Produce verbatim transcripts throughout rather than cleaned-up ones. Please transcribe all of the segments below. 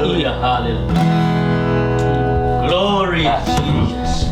Hallelujah, hallelujah. Glory, Jesus.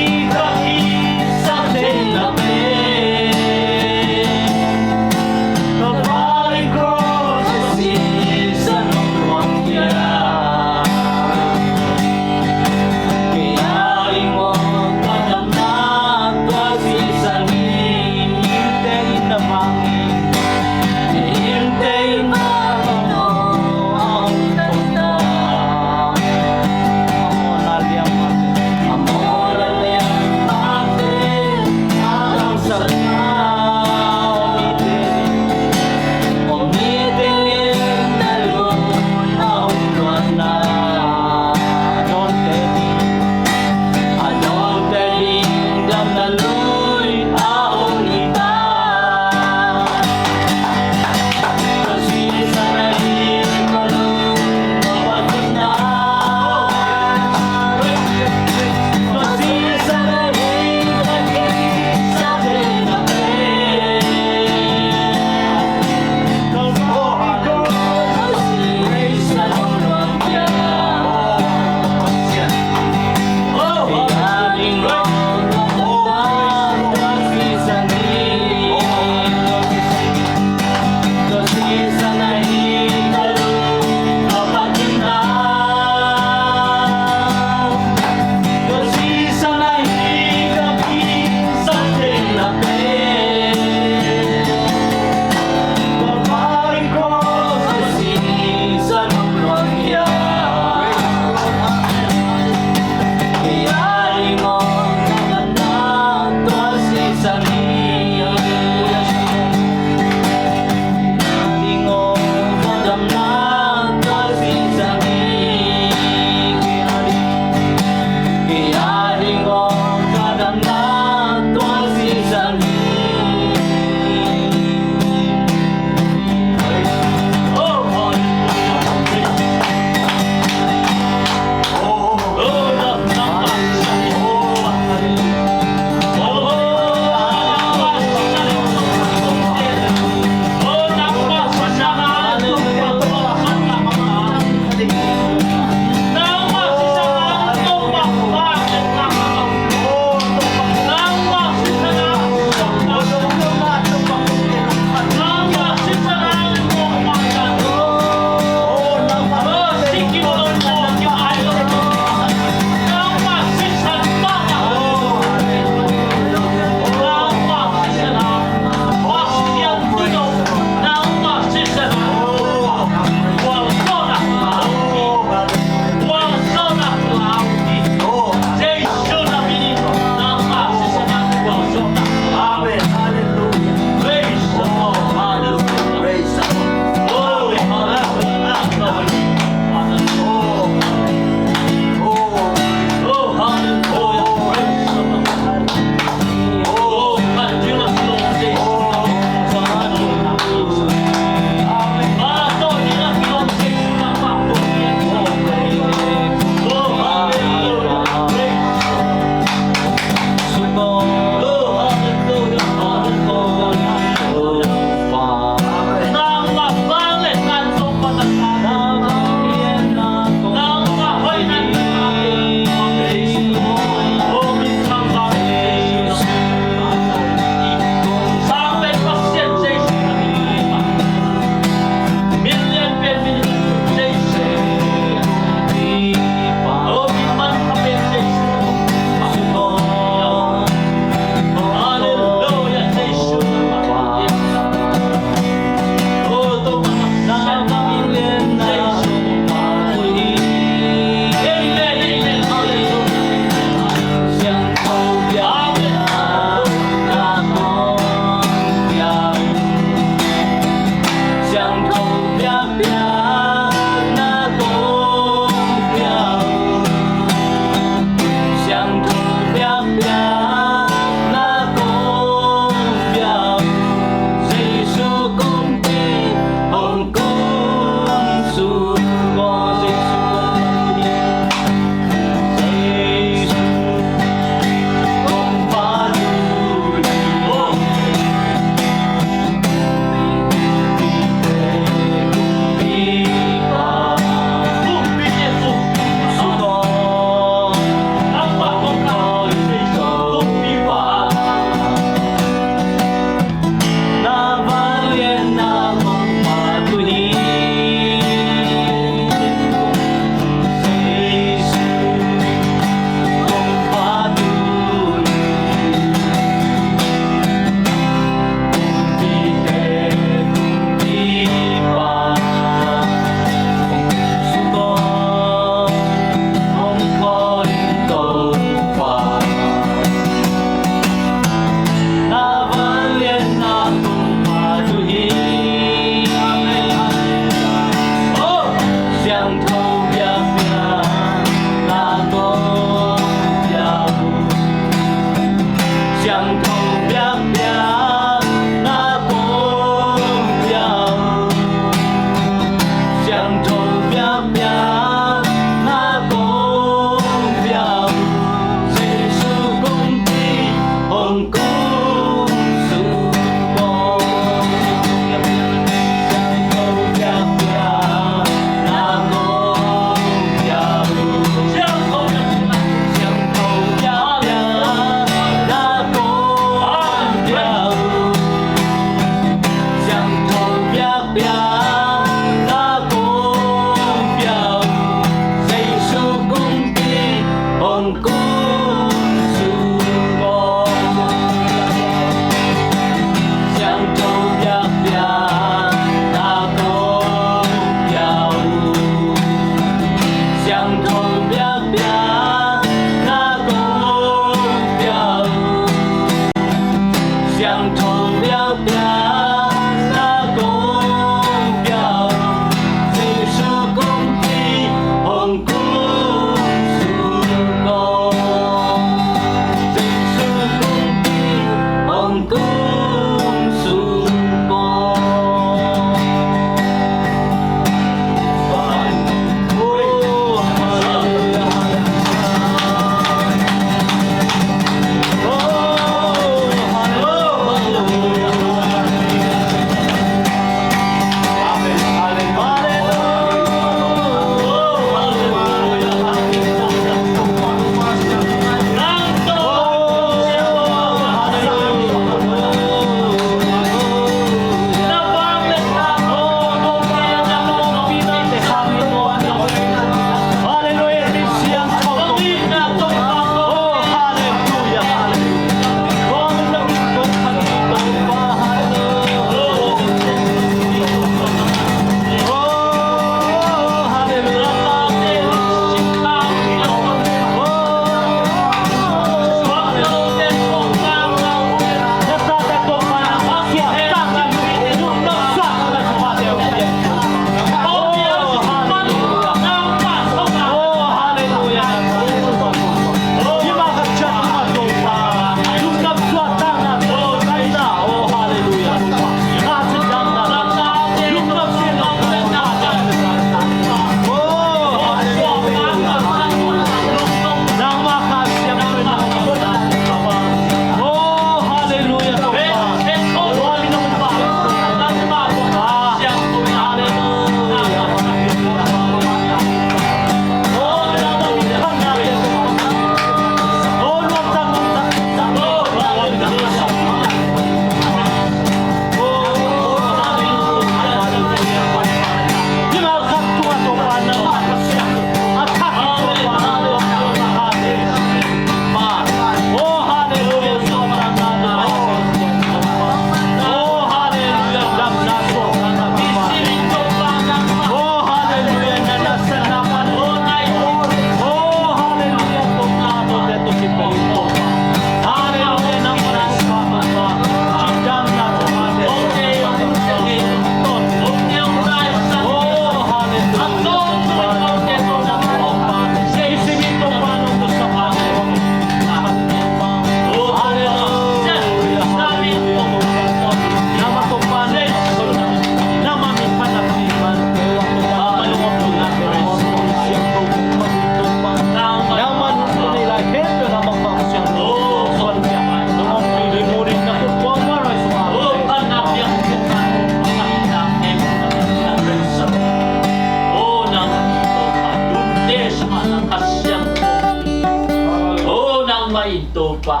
Pa,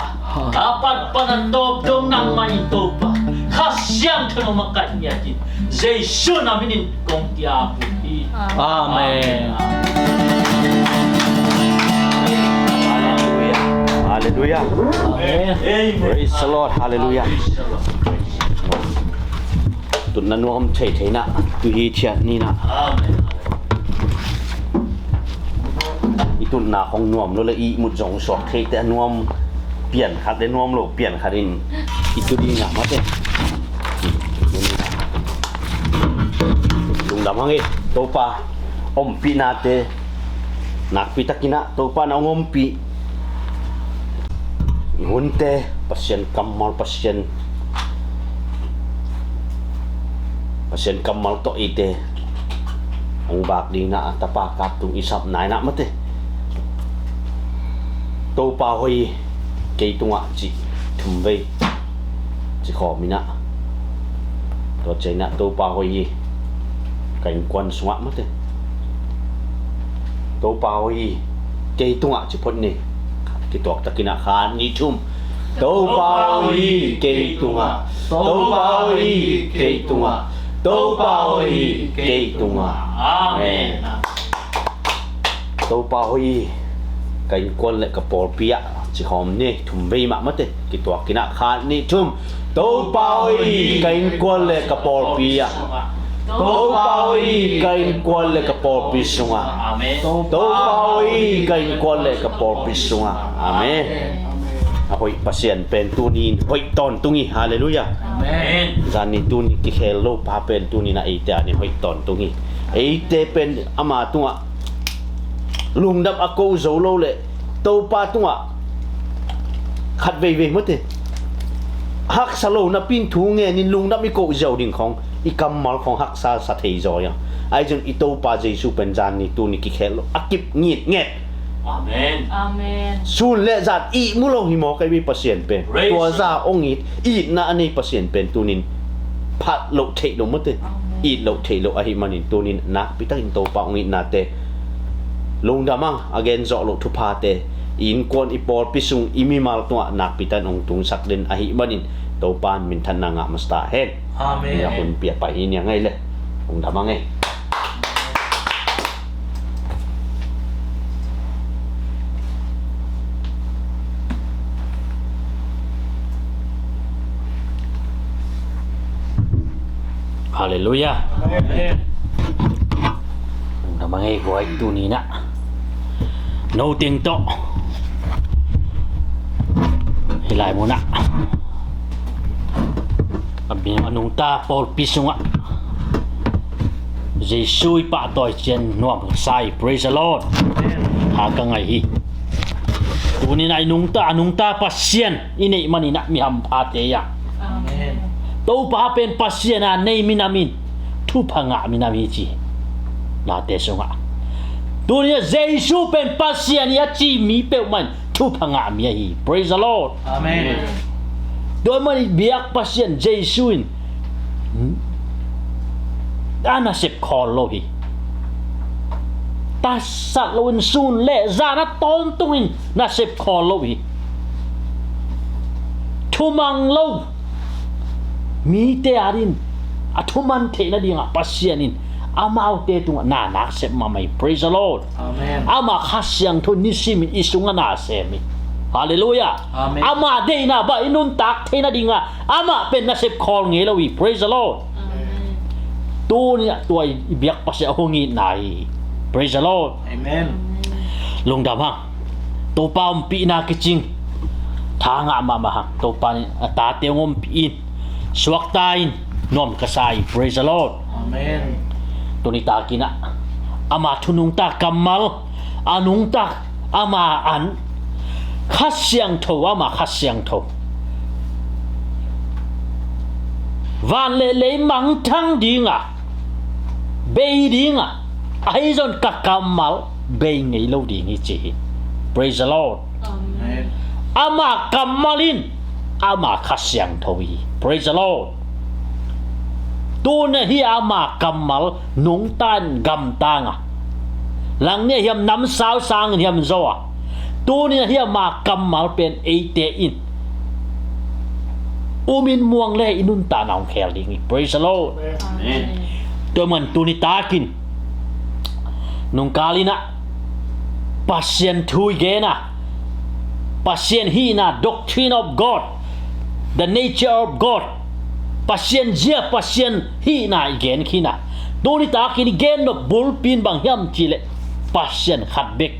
a pat pan a tawp dong nangmah in Topa, Kha Siangtho nong makaih ngiat in, Jesu na min in kong ki-ap uh hi. Amen. Hallelujah. Hallelujah. Amen. Praise the Lord. Hallelujah. Tutna nuam thei thei na, tu hi thiat ni na. Amen. I tutna khong nuam lo le i mut zong suak thei te a nuam, pian khat le nuam lo pian khat in i tu ding a mate. Lungdam hang e, Topa ompihnate nakpi takin ah Topa na hong ompih i hunte Pasian kammal, Pasian, Pasian kammal tawh eite hong bak ding na a tapa kap tung i sap nai na mate. Topa hoih hi, kei tungah ci thum vei ci khawm in ah, tua ciang in ah Topa hoih hi, ka innkuan sungah mate. Topa hoih hi, kei tungah ci phot ni. Kituak takin ah khat, nih, thum. Topa hoih hi, kei tungah. Topa hoih hi, kei tungah. Topa hoih hi, kei tungah. Amen. Topa hoih hi, ka innkuan le ka pawlpi ah ci khawm ni, thum vei mah mate. Kituak in ah khat, nih, thum. Topa hoih hi, ka innkuan le ka pawlpi ah. Topa hoih hi, ka innkuan le ka pawlpi sungah. Amen. Topa hoih hi, ka innkuan le ka pawlpi sungah. Amen. A hoih Pasian pen tuni in hoih tawntung hi. Hallelujah. Amen. Zan ni tuni kikhel lo pa pen tuni in a eite a ni hoih tawntung hi. Eite pen ama tungah lungdam a ko zo lo le Topa tungah khat veivei mate haksa lo napi in thu ngen in lungdam i ko ziau ding khong, i kammal khong haksa sa thei zaw hi a. Ahi zong i Topa Jesu pen zan ni tuni kikhel lo a kip ngitnget. Amen. Amen. Sun le zan ihmu lo hi maw, ka i Pasian pen. Praise. Tua za hong it, itna a nei Pasian pen tunin phat loh theih lo mate. Amen. It loh theih lo ahih manin tunin nakpi takin Topa hong itnate lungdam hang, a gen zawh loh thuphate i innkuan, i pawlpi sung, i mimal tungah nakpi takin hong tungsak den ahih manin Topa in minthanna ngah masa ta hen. Amen. Ni a hun pia pai hi ni a ngai le. Lungdam hang ei. Halleluiah. Amen. Lungdam hang ei guai, tuni in ah no teng tawh hih lai mun ah a bing a nungta pawlpi sungah Jesu i pahtawi ciang nuam ka sa hi. Praise the Lord. Amen. Hak ka ngah hi. Tuni in ah i nungta, a nungta Pasian i neih manin ah mi hamphate hi a. Amen. Topa pen Pasian a nei minam in thupha ngah minam hi ci. Late sungah tuni in ah Jesu pen Pasian hi a ci mi peuhmah in thupha ngah mi ahi hi. Praise the Lord. Amen. Tua ahih manin biak Pasian Jesu in a nasep khawl lo hi. Tasat lo in, sun le zan a tawntung in nasep khawl lo hi. Thumang lo mite adingin a thuman theih nadingah Pasian in amaute tungah na na sep mahmah hi. Praise the Lord. Amen. Ama Kha Siangtho nisimin i sungah na sem hi. Halleluiah. Amen. Ama deihna bang i nuntak theih nadingah amah pen nasep khawl ngei lo hi. Praise the Lord. Amen. Tuni ah tua i biak Pasian a hong itna hi. Praise the Lord. Amen. Lungdam hang. Topa ompihna kicing tha ngah mahmah hang. Topa in a tate hong ompih in, suakta in, nuam ka sa hi. Praise the Lord. Amen. Tuni takin ah ama thu nungta kammal, a nungta ama an, Kha Siangtho, ama Kha Siangtho, van le lei mangthang ding a, bei ding a, ahi zong ka kammal bei ngei lo ding hi ci hi. Praise the Lord. Amen. Ama kammal in ama Kha Siangtho hi. Praise the Lord. Tuni a hih ama kammal nungta in gamtang a, langnih hiam namsau sangin hiam zaw a, Tuni-in ah hih ama kammal pen eite in umin muang le i nuntakna hong khel ding hi. Praise the Lord. Amen. Tua man tuni takin nungkal in ah Pasian thu i gen a, Pasian hihna, doctrine of God, the nature of God, Pasian zia, Pasian hihna i gen khin a. Tuni takin i gen nop bulpi in bang hiam cih leh Pasian khat bek,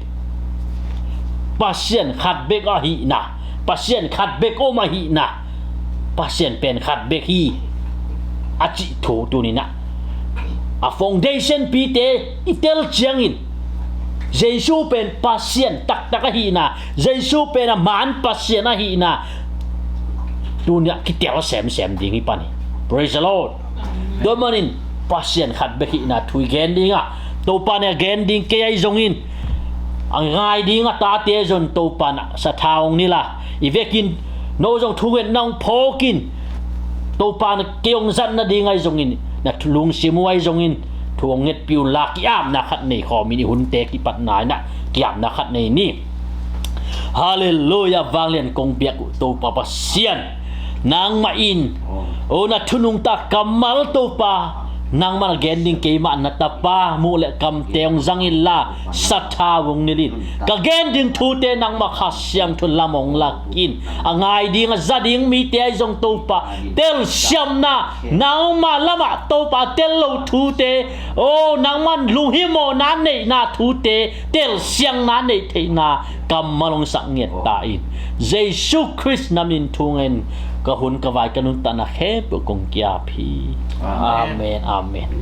Pasian khat bek ahihna, Pasian khat bek om ahihna, Pasian pen khat bek hi, a cih thu tuni-in ah a foundation pite i tel ciangin Jesu pen Pasian taktak ahihna, Jesu pen a man Pasian ahihna tuni-in ah kitel semsem ding hi pan hi. Praise the Lord. Tua manin Pasian khat bek hihna thu i gen ding a, Topa in a gen ding kei ahi zongin, a ngai ding a tate zong Topa in ah sathau hong nilh a, i vekin no zong thungetna hong phawk in, Topa in kei hong zat nading ahi zongin, na lungsim uh ahi zongin thu hong ngetpih unla, ki-apna khat nei khawm in, i hunte kipatna in ah ki-apna khat nei ni. Halleluiah. Vanglian kong biak uh Topa Pasian, nangmah in, o, na thu nungta kammal Topa, nangmah na gen ding keimah na tapa, muh le kamte hong zang inla, sathau hong nilh in, ka gen ding thute nangmah Kha Siangtho in lam hong lak in, a ngai ding a za ding mite ahi zong Topa, telsiamna, nangmah lamah Topa tel lo thute, o, nangmah lunghimawhna neihna thute, telsiamna neih theihna kammal hong sak ngiat ta in. Jesu Khrist na min thu ngen ka hun ka vai ka nuntakna khempeuh kong ki-ap hi. Amen. Amen. Amen.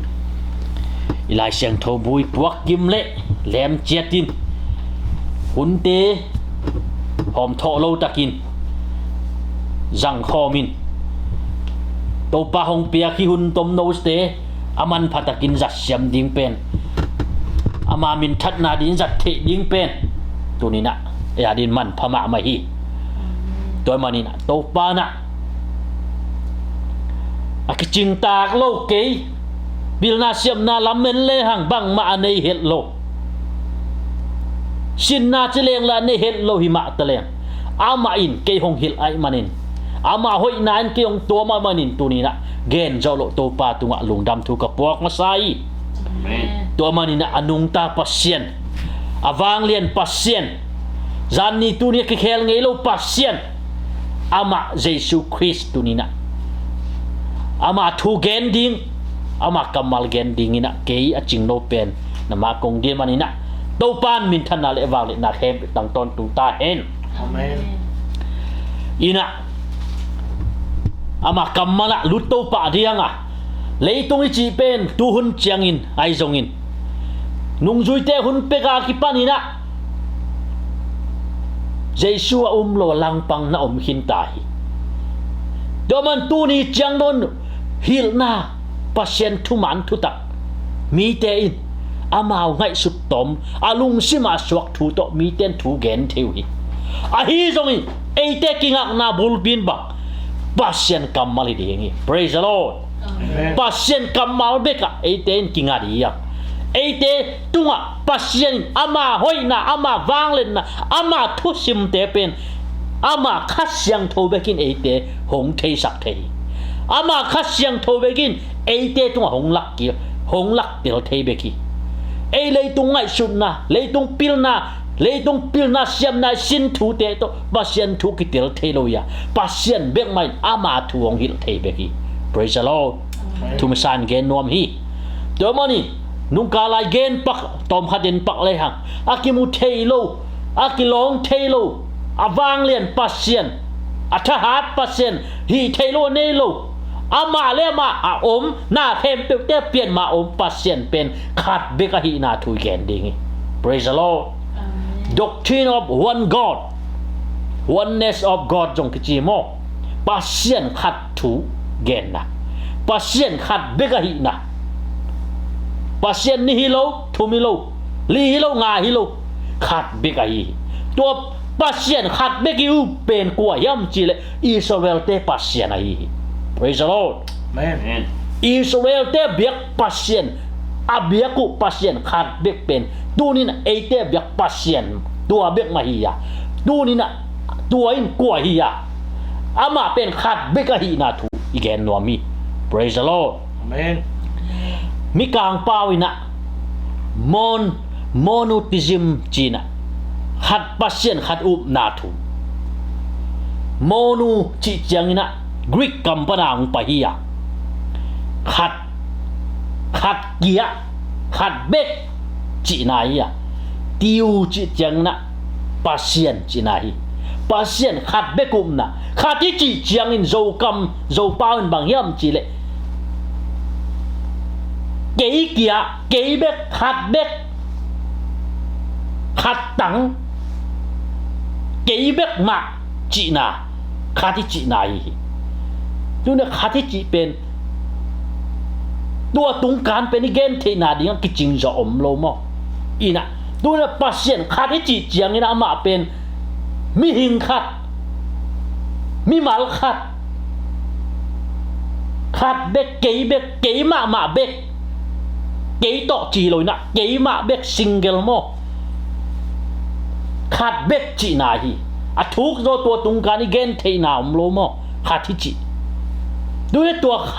I Lai Siangtho bu i puak kim le lem ciat in, hunte hawm thawh lo takin zang khawm in, Topa hong piak hih hun tomnote a manpha takin zatsiam ding pen, ama minthanna ding zat theih ding pen tuni-in ah ei a dingin manpha mahmah hi. Tua manin ah Topa in ah a kicingtak lo kei, pilna siamna lamen lehang bangmah a nei het lo, sinna ci leng le a nei het lo hi mah ta leng, amah in kei hong hilh ahih manin, ama hoihna in kei hong tuam ahih manin tuni-in ah gen zawh loh Topa tungah lungdam thu ka puak masa hi. Amen. Tua manin ah a nungta Pasian, a vanglian Pasian, zanni tuni a kikhel ngei lo Pasian, amah Jesu Khrist tuni-in ah ama thu gen ding, ama kammal gen dingin ah kei a cingno pen na mah kong ding manin ah Topa in minthanna le vangliatna khempeuh tang tawntung ta hen. Amen. In ah ama kammal ah lut to pah ding a, leitung i cih pen tuhun ciangin ahi zongin, nungzuite hun pek a kipan in ah Jesu a um lo langpang na om khin ta hi. Tua man tuni ciang dawn hilhna, Pasian thuman thutak, mite in amau ngaihsut tawm, a lungsim a suak thu tawh mite in thu gen thei uh hi. Ahi zongin eite kingakna bulpi in bang, Pasian kammal hi ding hi. Praise the Lord. Amen. Pasian kammal bekah eite in kinga ding hi. Eite tungah Pasian in ama hoihna, ama vangliatna, ama thusimte pen ama Kha Siangtho bekin eite hong theisak thei hi. Ama Kha Siangtho bekin eite tungah hong lak ki, hong lak tel thei bek hi. Ei leitung ngaihsutna, leitung pilna, leitung pilna siamna i sin thute tawh Pasian thu kitel thei lo hi a, Pasian bek mah in ama thu hong hilh thei bek hi. Praise the Lord. Amen. Thumasa in gen nuam hi. Tua manin nungkal lai gen pak, tawmkhat in pak lehang, a kimu thei lo, a kilawng thei lo, a vanglian Pasian, a thahat Pasian, hih theih lo a nei lo, amah le amah a om, na khempeuhte pian mah a om Pasian pen khat bek ahihna thu i gen ding hi. Praise the Lord. Amen. Doctrine of one God, oneness of God zong kici maw? Pasian khat thu genna, Pasian khat bek ahihna. Pasian nih hi lo, thum hi lo, li hi lo, nga hi lo, khat bek ahi hi. Tua Pasian khat bek i up pen kua hiam cih leh Israelte Pasian ahi hi. Praise the Lord. Amen. Israelte biak Pasian, a biak uh Pasian khat bek pen tunin eite biak Pasian Tua bek mah hi a. Tuni-in ah, tua in kua hi a? Amah pen khat bek ahihna thu i gen nuam hi. Praise the Lord. Amen. Mikang pau in ah, mon, monotheism ci-in ah, khat Pasian khat upna thu. Mono cih ciangin ah, Greek kam pan a hong pai hi a. Khat, khat kia, khat bek cihna hi a. Theo cih ciangin ah, Pasian cihna hi. Pasian khat bek upna. Khat i cih ciangin Zokam, Zopau in bang hiam cih leh, kei kia, kei bek, khat bek, khat tang, kei bek mah cihna, khat i cihna hi hi. Tuni-in ah khat i cih pen, tua tungkan pen i gen theihna dingah kicing zawh om lo maw? In ah, tuni-in ah Pasian khat i cih ciangin ah amah pen mihing khat, mimal khat, khat bek, kei bek, kei mahmah bek, kei tawh ci lo in ah, kei mah bek, single maw? Khat bek cihna hi. A thuk zaw, tua tungkan i gen theihna om lo maw? Khat i cih. Tuni-in ah tua